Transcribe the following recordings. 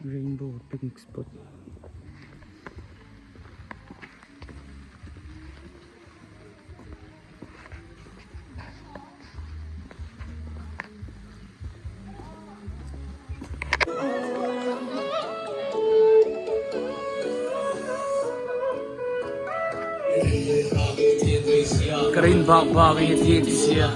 Rainbow picnic spot. Ka rin bak bak in a thian ti sia.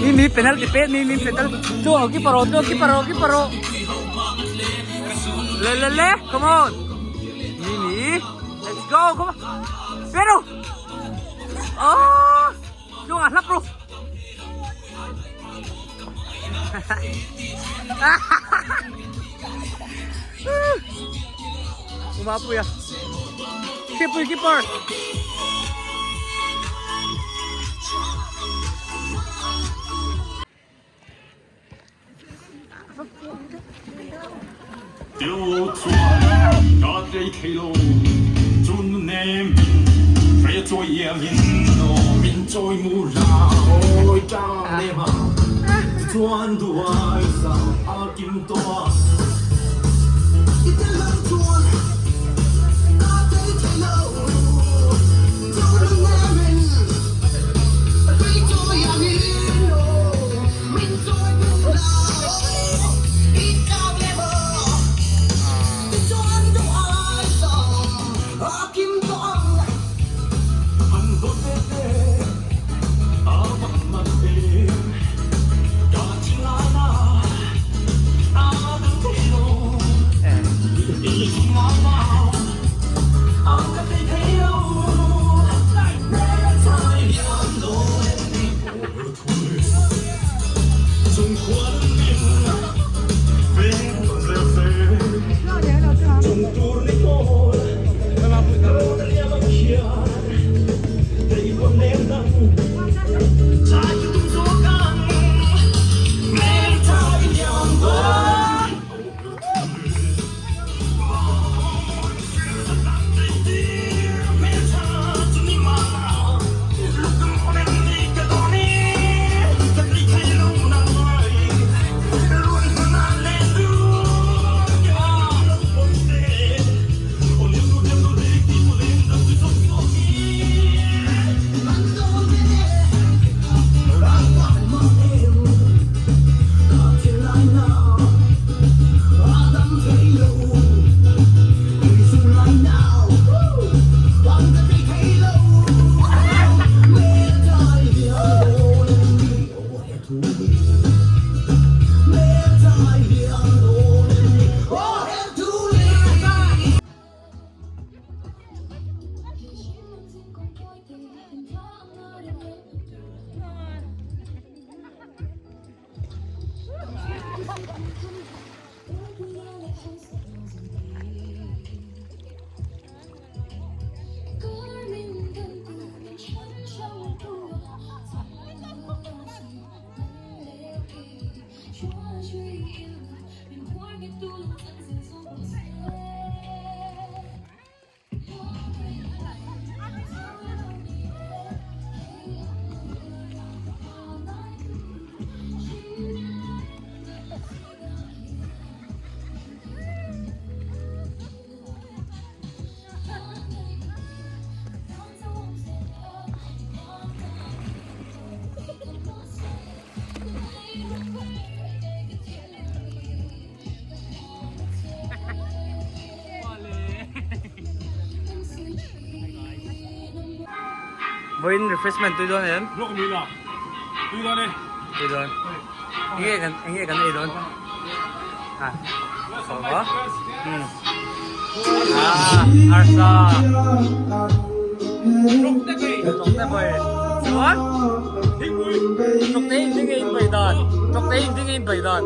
Mi mi penalty pet mi mi penalty. Tu keeper tu keeper keeper. Le le le come on. Mi mi let's go come on. Pero. Oh. Chung a hlap ru. Umapuia. Keeper keeper. Vawiin refreshment tui dawn em? Blok mi la. Tui dawn e. Tui dawn. Enge kan enge kan ei dawn? Ha. So ba? Hmm. Ah, arsa. Blok te bei. Blok te bei. Chuan? Blok te in ding in bei dan. Blok te in ding in bei dan.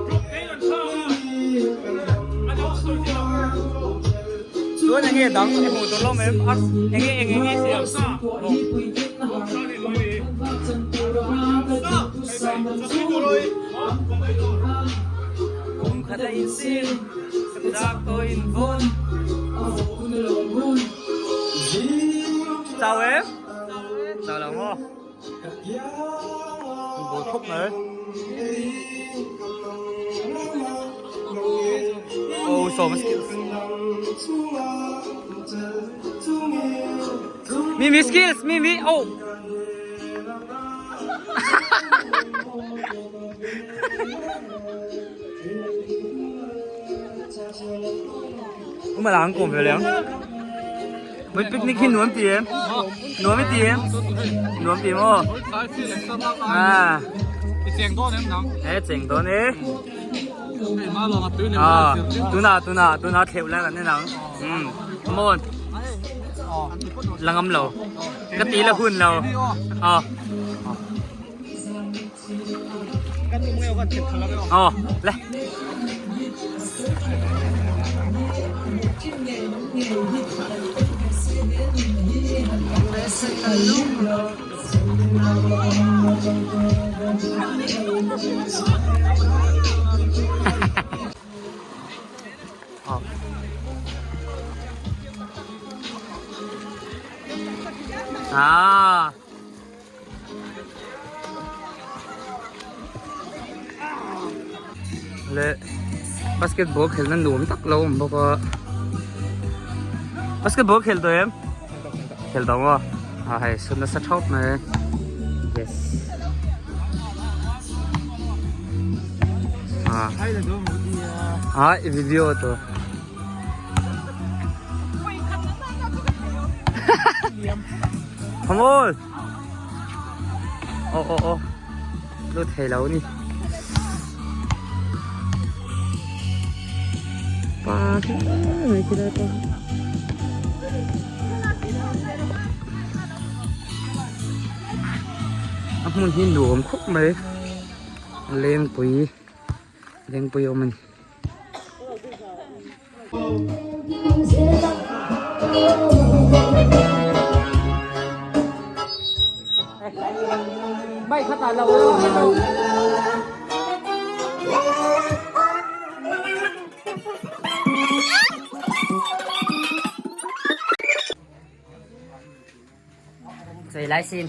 Chuan enge dang i hmuh tur lawm em? Enge eng enge siam? Kum khat a insin, chak tawh in vawn. Chau em? Chau lo maw? Ball khawp mai. Oh, sawm skills. Mimi skills, Mimi. Oh. Uma lang kawm ve leng. Mai picnic hi nuam ti em? Nuam i ti em? Nuam ti maw? À. Ê cheng dawn e. À, tuna tuna tuna theu lai kan ni nang. Um, come on. La ngam lo. Ka ti la hun lo. Ờ. Ờ, le. Ờ. À. Le basketball khelna nuam tak lo awm bawk a basketball khel tawh em khel tawh maw a hei sut nasa thawp mai yes a a i video tawh. Come on. Ô ô ô. Lut thei lo ni. Pa khi mai khi lai pa. A hmun hi nuam khawp mai. Lengpui lengpui a awm a ni. Chei lai sin.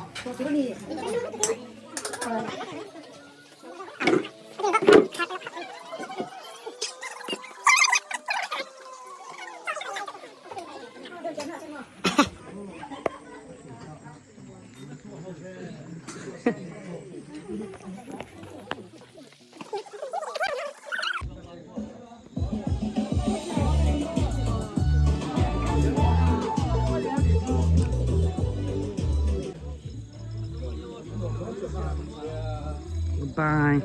Goodbye.